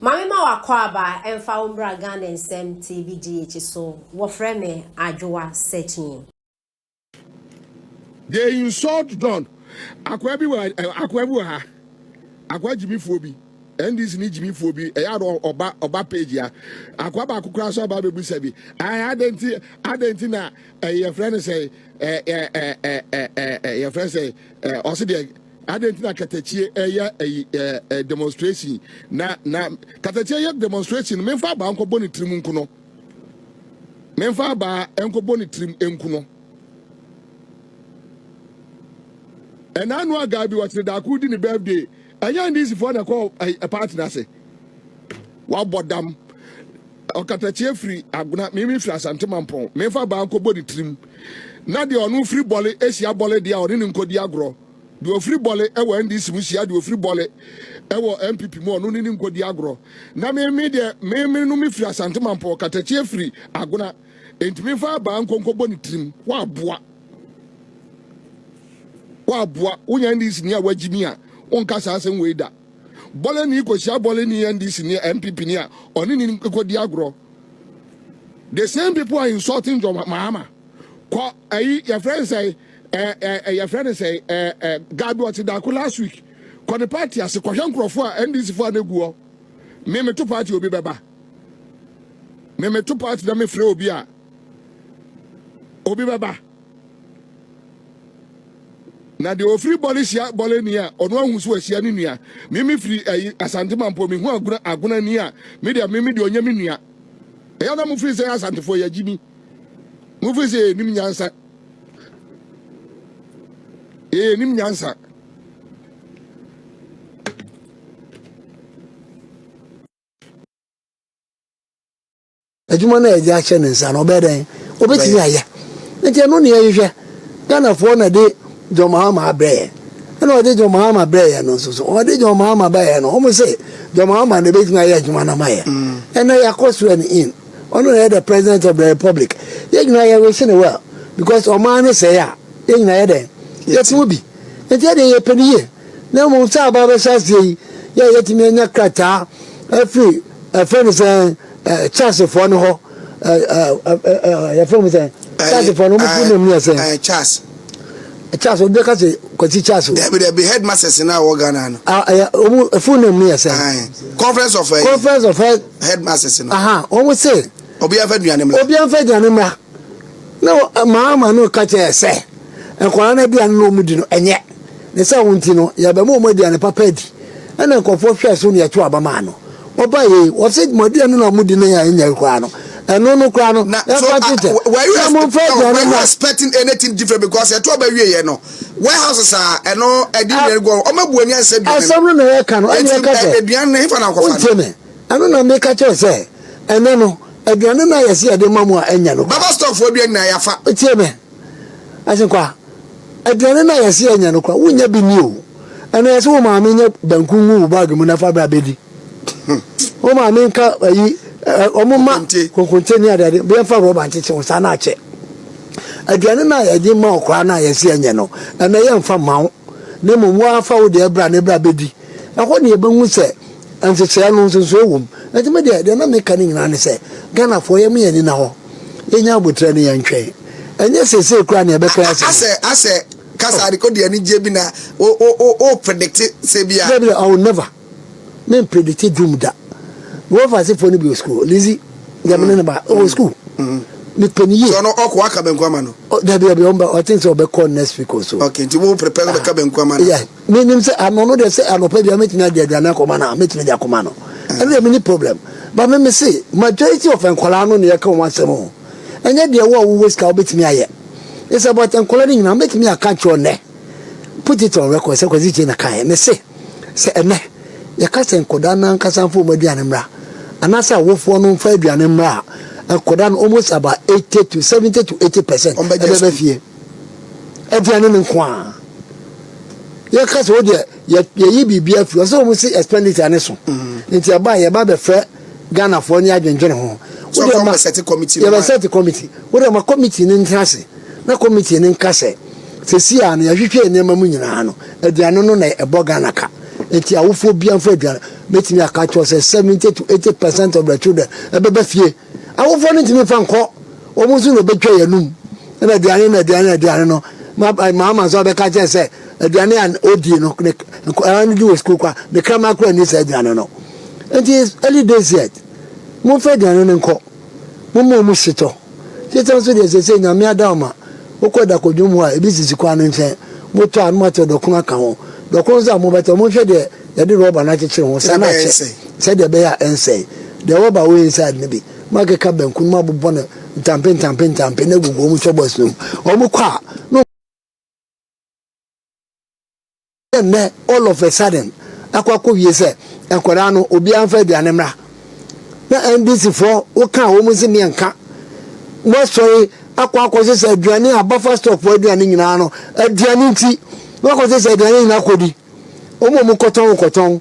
Maame ma w'akwaaba mfa wo mbra Ghana Nsɛm TV GH so, wɔfrɛ me Adwoa Sekyee. They insult John. Akoa bi wɔ eh, akoa bi wɔ ha. Akoa gyimifoɔ bi. NDC ni gyimifoɔ bi. Ɛyɛ ano ɔba ɔba page ya. Akoa baako koraa so aba abɛbusa bi. Ayi adɛn nti adɛn nti na ɛyɛ yɛfrɛ no sɛ ɛ ɛ ɛ ɛ ɛ ɛ yɛfrɛ sɛ ɛ ɔsi deɛ adɛn nti na katakyie ɛyɛ ɛyi ɛ ɛ demonstration na na katakyie yɛ demonstration memfa abaa nkɔbɔ ne tirim nko no memfa abaa nkɔbɔ ne tirim nko no. Ɛna ano agaa bi wɔkyerɛ daako di ne birthday ɛnyɛ ndc foɔ na ɛkɔ ɛ party no ase wabɔ dam ɔkatakyie firi agona mimi firi asante mampɔn memfa baa nkɔbɔ ne tirim na deɛ ɔno firi bɔle ahyia bɔle deɛ a ɔne ne nkɔdi agorɔ deɛ ɔfiri bɔle ɛwɔ ndc mu hyia deɛ ɔfiri bɔle ɛwɔ npp mu ɔno ne ne nkɔdi agorɔ na mimi deɛ mimi no me firi asante mampɔn ɔkatakyie firi agona Enti memfa abaa nkɔ nkɔbɔ ne tirim. Woaboa. Woaboa. Wonya NDC ni a wagyi mi a, wonka saa asɛm wei da. Bɔlɛni kɔhyia bɔlɛni NDC ni NPP ni a, ɔne ne nkɔdi agorɔ. The same people are insulting John Mahama. Kɔ ayi yɛfrɛ no sɛ ɛ ɛ yɛfrɛ no sɛ ɛ ɛ Gabi ɔte daako last week. Kɔ ne party ase kɔhwɛ nkurɔfoɔ a NDC foɔ a na egu hɔ. Me meto party obi bɛba. Me meto party na mefrɛ obi a obi bɛba. Na deɛ ofiri bɔle hyia bɔle ni a ɔno ahu so ahyia ne nua. Me me firi ayi Asante Mampo me hu agona agona ni a me deɛ me me deɛ ɔnyɛ me nua. Ɛyɛ na mo firi sɛ Asantefoɔ yɛ gyimi. Mo firi sɛ yɛ nim nyansa. Yɛ nim nyansa. Adwuma no a yɛde ahyɛ ne nsa no, ɔbɛyɛ dɛn? Ɔbɛtumi ayɛ. Nti ɛno ne yɛhwehwɛ. Ghanafoɔ na de John Mahama abrɛ yɛn. Ɛna ɔde John Mahama brɛ yɛn no nso so, ɔde John Mahama baeɛ no, wɔn se John Mahama na ɛbɛtumi ayɛ adwuma no ama yɛn. Mm. Ɛnɛ yɛakɔ swear in. Ɔno na yɛ the president of the republic. Yɛn nyinaa yɛ wish ne well because ɔman no sɛe a, yɛn nyinaa yɛ dɛn? Yɛte mu bi. Nti ɛdeɛ yɛpɛ no yie. Na mmom sɛ aba abɛhyɛ aseɛ yi, yɛ a yɛatumi anya krataa afiri ɛfrɛ no sɛ Charlesfoɔ no hɔ, yɛfrɛ mu sɛ Charlesfoɔ no, wɔn full name no yɛ sɛ Charles. Charles, obi bɛka sɛ Kwasi Charles o. Dabi dabi, headmasters na wɔ Ghana no. Ɛyɛ wɔn full name no yɛ sɛ. Conference of Conference of Head Headmasters no. Aha, wɔn se. Obiara nfa aduane mmra. Obiara nfa aduane mmra. Na maama no ka kyerɛ sɛ nkwadaa no aduane no wɔn di no ɛnyɛ. Ne sɛ wɔn ti no yɛbɛma wɔn aduane papa adi. Ɛna nkurɔfoɔ hwɛɛ so na yɛto aba maa no. Ɔba yei wɔsɛ mo aduane no a mo di no yɛ ɛnyɛ koraa no. Ɛno no koraa no Na so yɛmfa nto nkyɛn. were you Na momfa no, aduane were you mmra. expecting anything different because yɛto aba wie yɛ no warehouses a ɛno ɛdi nnuane gu hɔ wɔn abu ani ansɛ aduane no. Asɛm no na yɛka no ɛna Eti yɛka sɛ aduane no hefa na akɔfa no. wontie me. Ɛno na meka kyerɛ sɛ ɛnɛ no aduane no a yɛse yɛde ma mo a ɛnyɛ no koraa. Baba store foɔ aduane nyinaa yɛafa. Tie me, Asenkwa, aduane no a yɛse yɛnyɛ no koraa wonnya bi nni o. Ɛnɛ yɛse wo maame nyɛ banku ngu wo bag mu na fa bra bɛdi. Wo maame nka ayi ɔmo ma konkonte ne adeade yɛmfa rɔba nkyekye wo saa na akyɛ. Aduane no a yɛde ma wo koraa no a yɛse yɛnyɛ no ɛnɛ yɛmfa mma wo na mmom wo ara fa wo deɛ bra na bra bɛdi. Ɛhɔ na yɛbɛhu sɛ Nhyehyɛeɛ no nsonsoɛ wɔ mu. Nti me deɛ, deɛ na meka no nyinaa ne sɛ, Ghanafoɔ yɛma yɛn ani nna hɔ, yɛnya aboterɛ na yɛntwɛn. Ɛnyɛ seesei koraa na yɛbɛka asɛm yi. Asɛ asɛ kasa de kɔ de anigyeɛ bi na wo wo wo wo predict sɛ bi a. Dabi, I will never. Me mpredicte doom da. Me wɔfa asefoɔ no bi wɔ school. Lizzy, deɛ me ne no ba, ɔwɔ school. Mepɛ no yie. So ɔno ɔkɔ waka banku ama no? Dabi, dabi, ɔmba, I think sɛ ɔbɛkɔ next week or so. Okay, nti wo prepare sɛ ɔbɛka banku ama no? Yeah. Menim sɛ ano no deɛ sɛ anɔpa bia mɛtumi ade aduane akɔma no a mɛtumi de akɔma no ɛno deɛ meni problem but me me se majority of nkwadaa no na yɛka wɔn asɛm o ɛnyɛ deɛ wo a wowɔ sika wobɛtumi ayɛ it's about nkwadaa no nyinaa mɛtumi aka kyerɛ nnɛ put it on record sɛ Kwasi Kyei na kaeɛ me se sɛ ɛnɛ yɛka sɛ nkwadaa no ankasa mfa wɔn aduane mmra anaasɛ awofoɔ no mfa aduane mmra a nkwadaa no almost about 80 to 70 to 80 percent ɛbɛbɛ fie aduane no nko ara Yɛka sɛ wo deɛ yɛyi biribi afiri hɔ sɛ wɔn si expenditure ne so mm. nti ɛba yɛba bɛfrɛ Ghanafoɔ ne adwendwene ho yɛbɛsɛte committee wo deɛ ma committee no ntena ase na committee no nka sɛ sɛsi a no yɛhwehwɛ nneɛma mu nyinaa no aduane no na ɛbɔ Ghana ka. Nti awofoɔ biara mfa aduane. Mɛtumi aka akyerɛ wo sɛ 70 to 80% of the children ɛbɛba fie. Awofoɔ no ntumi mfa nkɔ. Wɔn nso na wɔbɛtwa yɛn anum. Ɛna aduane no aduane no aduane no. Ma maama nso abɛka kyerɛ sɛ aduane a ɔdie no ne nkwadaa no di wɔ sukuu kwa ne kraman kora nni saa aduane no. Nti early days yet. Momfa aduane no nkɔ. Momma wɔn hyetɔ. Hyetɔ nso deɛ seesei Nyame adaoma, wokɔ dakodwom hɔ a, ebi sisi kwan no nkyɛn. Motɔ a, na moatɔ dɔkono aka ho. Dɔkono nso a mobɛtɔ, monhwɛ deɛ yɛde rɔba no akyekyere ho saa na akyɛ, sɛdeɛ ɛbɛyɛ a ɛnsɛe. Deɛ rɔba wɔ inside no bi, moakeka banku no, moabobɔ no ntampe ntampe ntampe na agugu wɔn chɔbɔs no mu. Wɔkɔ a, na. Nnɛ all of a sudden akɔ akɔwie sɛ nkwadaa no obiara mfa aduane mmra na NDC foɔ woka a wɔn nsi meɛ nka moasɔre akɔ akɔsesa aduane a buffer stock foɔ aduane nyinaa no aduane nti moakɔsesa aduane nyinaa kɔdi wɔn a wɔkɔtɔn kɔtɔn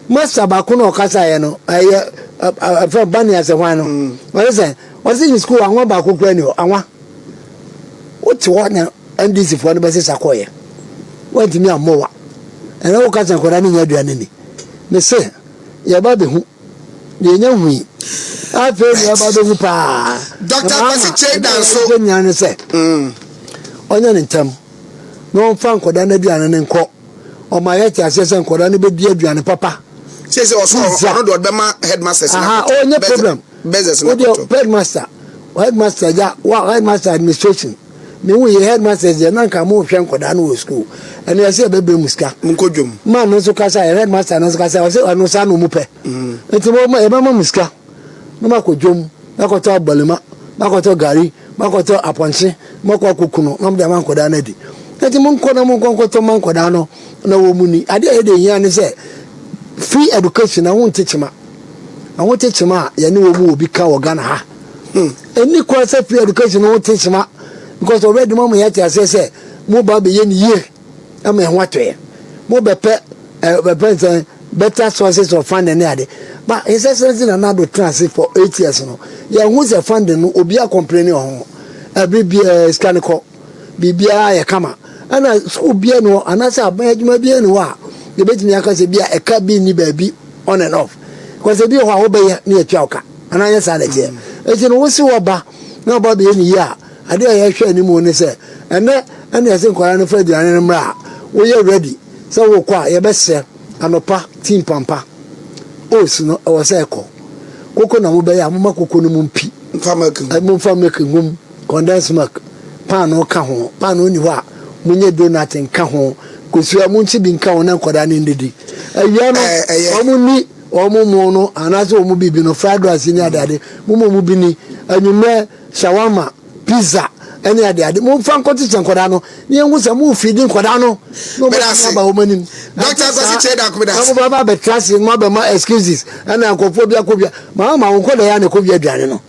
master baako na ɔkasaeɛ no ɛyɛ ɛfɛ bani asɛ hwan no ɔsɛ sɛ ɔsɛ ne sukuu anwa baako kura ni hɔ anwa wote hɔ na NDC foɔ no bɛsesa kɔeɛ. Woantumi ammɔ wa. Ɛnɛ woka sɛ nkwadaa no nya aduane ni. Me se yɛba bɛhu. Deɛ yɛnya hui. Afei deɛ yɛba bɛhu paa. Dr. Kwasi Kyei Danso. Deɛ nyinaa ne sɛ ɔnyɛ ne ntɛm na ɔmfa nkwadaa no aduane no nkɔ. Ɔma yɛte aseɛ sɛ nkwadaa no bɛdi aduane papa. Sɛ sɛ ɔso ɔno deɛ ɔde bɛma headmasters no akɔtɔ. Ɔnyɛ problem. Bezos no akɔtɔ. Headmaster, headmaster gya, headmaster administration. Me hu yɛ headmasters deɛ na nka mo hwɛ nkɔdaa no wɔ school ɛno yɛsɛ yɛbɛbrɛ mu sika. Mo nkɔ dwom. Man no nso kasa yɛ headmaster no nso kasa ɔsɛ ɔno saa na ɔmo pɛ. Mm. Nti mo yɛbɛma mo sika na mo akɔ dwom na akɔtɔ abalima na akɔtɔ gari na akɔtɔ apɔnkye mo akɔ akɔku no na mo de ama nkɔdaa no adi. Nti mo nkɔ na mo nkɔ nkɔtɔ ma nkɔdaa no na wɔn mu ni. Adeɛ a yɛde hia ne sɛ free education na ho ntekyema. Ɛho tekyema a yɛne wɔn mu wɔ bi ka wɔ Ghana ha. Hmm. Ɛnni kwan sɛ free education ho te kyema because already mo ama yɛate aseɛ sɛ mo ba bɛyɛ ne yie ama ɛho atɔ yɛ. Mo bɛpɛ bɛpɛ nsɛn better sources of funding ne ade. But His Excellency Nana Addo tena ase for 8 years no, yɛn ho sɛ funding no obi a complain wɔ ho. Ɛbere biara sika no kɔ. Biribiara yɛ kama. Ɛna sukuu biara ni hɔ anaasɛ aban adwuma biara ni hɔ a yɛbɛtumi aka sɛ bi a ɛka bi nni baabi on and off. Because ebi wɔ hɔ a wobɛyɛ ne yɛtua wo ka. Anaa nyɛ saa na ɛteɛ? Enti no wose wɔba na ɔba bɛyɛ ne yie a, adeɛ a yɛhwɛ anim ne sɛ ɛnɛ ɛna yɛse nkwadaa no fa aduane no mmra a, woyɛ ready sɛ wokɔ a yɛbɛsrɛ anɔpa tea mpampa, oats no ɛwɔ sɛ ɛkɔ, koko na mobɛyɛ a momma koko no mu mpi, momfa milk ngu mu, condensed milk, paanoo ka ho, paanoo nni hɔ a monyɛ donut nka ho, kosua monkye bi nka ho na nkwadaa no nnidi. Awia no wɔn nni Wɔn mo no anaasɛ wɔn biribi no, fried rice ne adeade, mo ma wɔn bi ni. Anwummerɛ, shawarma, pizza ne adeade, momfa nkɔkyekyɛ nkwadaa no na yɛnhu sɛ morefeedi nkwadaa no na wɔatumi aba wɔn anim. Dɔkta Kwasi Kyei Darko, meda ase. Na mobɛba abɛtra ase na moabɛma excuses ɛna nkurɔfoɔ bi akɔwia. Maa ma wo nkwadaa yi a na ɛkɔwia aduane no.